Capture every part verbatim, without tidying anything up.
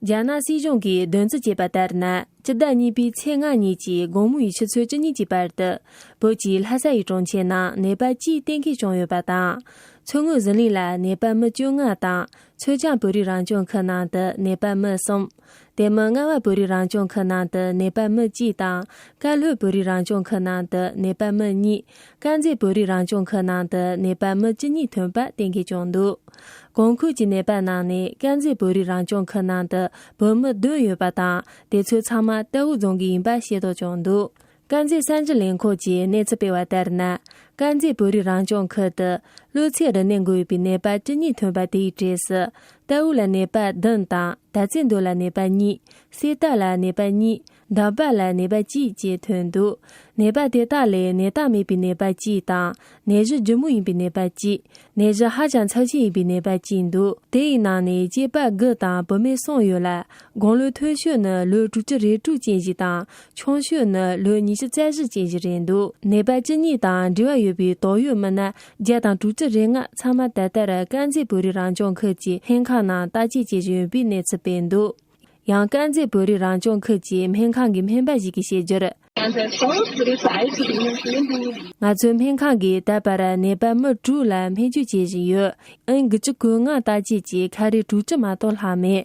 རྒྱ་ནག་སྲིད་གཞུང་གིས་བདུན་ཚིགས་བྱས་པ་ལྟར་ན། སྤྱི་ཟླ་གཉིས་པའི་ཚེས་ལྔ་ཉིན་གྱི་དགོང་མོའི་ཆུ་ཚོད་བཅུ་གཉིས་ཀྱི་བར་དུ། བོད་ཀྱི་ལྷ་ས་ཡི་གྲོང་ཁྱེར་ནང་ནད་པ་གཅིག་གཏན་འཁེལ་བྱུང་ཡོད་པ་དང་། མཚོ་སྔོན་ཟི་ལིང་ལ་ནད་པ་མི་བཅོ་ལྔ་དང་། མཚོ་བྱང་བོད་རིགས་རང་སྐྱོང་ཁུལ་ནང་དུ་ནད་པ་མི་གསུམ། དེ་མིན་རྔ་བ་བོད་རིགས་རང་སྐྱོང་ཁུལ་ནང་དུ་ནད་པ་མི་གཅིག་དང་། ཀན་ལྷོ་བོད་རིགས་རང་སྐྱོང་ཁུལ་ནང་དུ་ནད་པ་མི་གཉིས། དཀར་མཛེས་བོད་རིགས་རང་སྐྱོང་ཁུལ་ནང་དུ་ནད་པ་མི་བཅུ་གཉིས་ཐོན་པ་གཏན་འཁེལ་བྱུང་འདུག་གོང་འཁོད་ཀྱི་ནད་པ་ནང་ནས་དཀར་མཛེས་བོད་རིགས་རང་སྐྱོང་ཁུལ་ནང་དུ་བོད་མི་བདུན་ཡོད་པ་དང་། དེ་ཚོ་ཚང་མ་རྟའུ་རྫོང་གི་ཡིན་པ་ཤེས་རྟོགས་བྱུང་འདུག་དཀར་མཛེས་གསར་འགྱུར་ལས་ཁུངས་ཀྱིས་གནས་ཚུལ་སྤེལ་བ་ལྟར་ན། དཀར་མཛེས་བོད་རིགས་རང་སྐྱོང་ཁུལ་དུ་གློ་ཚད་རིམས་ནད་འགོས་ཡོད་པའི་ནད་པ་བཅུ་གཉིས་ཐོན་པ་དེའི་གྲས་སུ། རྟའུ་ལ་ནད་པ་བདུན་དང་། དར་རྩེ་མདོ་ལ་ནད་པ་གཉིས། གསེར་རྟ་ལ་ནད་པ་གཉིས། འདམ་པ་ལ་ནད་པ་གཅིག་བཅས་ཐོན་འདུག་ནད་པ་དེ་དག་ལས་ནད་རྟགས་མེད་པའི་ནད་པ་གཅིག་དང་། ནད་གཞི་ལྗིད་མོ་ཡིན་པའི་ནད་པ་གཅིག་ནད་གཞི་ཧ་ཅང་ཚབས་ཆེན་ཡིན་པའི་ནད་པ་གཅིག་འདུག་དེ་ཡི་ནང་ནས་སྐྱེས་པ་དགུ་དང་བུད་མེད་གསུམ་ཡོད་ལ། དགུང་ལོའི་མཐོ་ཤོས་ནི་ལོ་དྲུག་ཅུ་རེ་དྲུག་ཅན་ཞིག་དང་། ཆུང་ཤོས་ནི་ལོ་ཉི་ཤུ་རྩ་བཞི་ཅན་ཞིག་རེད་འདུག་ནད་པ་བཅུ་གཉིས་དང་འབྲེལ་བ་ཡོད་པའི་དོགས་ཡོད་མི་སྣ་བརྒྱ་དང་དྲུག་ཅུ་རེ་ལྔ་ཚང་མ་ད་ལྟར་དཀར་མཛེས་བོད་རིགས་རང་སྐྱོང་ཁུལ་གྱི་སྨན་ཁང་ནང་བརྟག་དཔྱད་བྱེད་བཞིན་ཡོད་པའི་གནས་ཚུལ་སྤེལ་འདུག་ཡང་དཀར་མཛེས་བོད་རིགས་རང་སྐྱོང་ཁུལ་གྱི་སྨན་ཁང་གི་སྨན་པ་ཞིག་གིས་བཤད་རྒྱུར། ང་ཚོའི་སྨན་ཁང་གིས་ད་བར་ནད་པ་མི་དྲུག་ལ་སྨན་བཅོས་བྱེད་བཞིན་ཡོད། ཨང་དགུ་བཅུ་གོ་ལྔ་བརྟག་དཔྱད་ཀྱིས་ཁ་རས་དྲུག་ཅུ་མ་གཏོགས་ལྷག་མེད།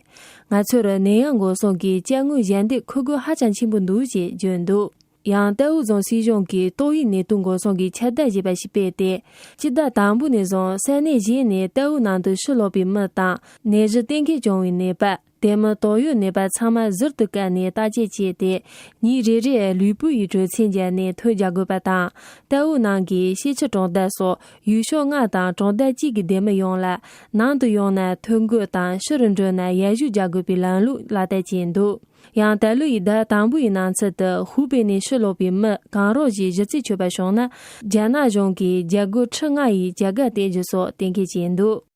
ང་ཚོར་ནད་ཡམས་འགོག་སྲུང་གི་ཅ་དངོས་ཞལ་འདེབས་འཁུར་དགོས་ཧ་ཅང་ཆེན་པོ་འདུག་ཅེས་བརྗོད་འདུག་ཡང་རྟའུ་རྫོང་སྲིད་གཞུང་གིས་ཏོག་དབྱིབས་ནད་དུག་འགོག་སྲུང་གི་ཁྱབ་གདལ་ཞེས་པ་ཞིག་སྤེལ་ཏེ། སྤྱི་ཟླ་དང་པོ་ནས་བཟུང་ས་གནས་གཞན་ནས་རྟའུ་ནང་དུ་ཕྱིར་ལོག་པའི་མི་དང་། ནད་གཞི་གཏན་འཁེལ་བྱུང་བའི་ནད་པ། དེ་མིན་དོགས་ཡོད་ནད་པ་ཚང་མ་ཟུར་དུ་བཀར་ནས་བརྟག་དཔྱད་བྱས་ཏེ། ཉིན་རེ་རེར་ལུས་པོ་ཡི་དྲོད་ཚད་འཇལ་ནས་ཐོལ་རྒྱག་དགོས་པ་དང་། རྟའུ་ནང་གི་ཤེས་ཆུ་གྲོང་རྡལ་སོགས་ཡུལ་ཤོག་ལྔ་དང་གྲོང་རྡལ་གཅིག་གི་སྡེ་མི་ཡོངས་ལ། ནང་དུ་ཡོང་ན་ཐོ་འགོད་དང་ཕྱི་རུ་འགྲོ་ན་ཡར་ཞུ་རྒྱག་དགོས་པའི་ལམ་ལུགས་ལག་བསྟར་བྱས་འདུག་ཡང་ད་ལོ་ཡི་ཟླ་དང་པོ་ཡི་ནང་ཚུད་དུ་ཧུའུ་པེ་ནས་ཕྱིར་ལོག་པའི་མི་གང་རུང་ཞིག་གཞི་རྩའི་ཆད་པ་བྱུང་ན། རྒྱ་ནག་གཞུང་གིས་རྒྱ་སྒོར་ཁྲི་ལྔ་ཡི་བྱ་དགའ་སྟེར་རྒྱུ་སོགས་གཏན་འཁེལ་བྱས་འདུག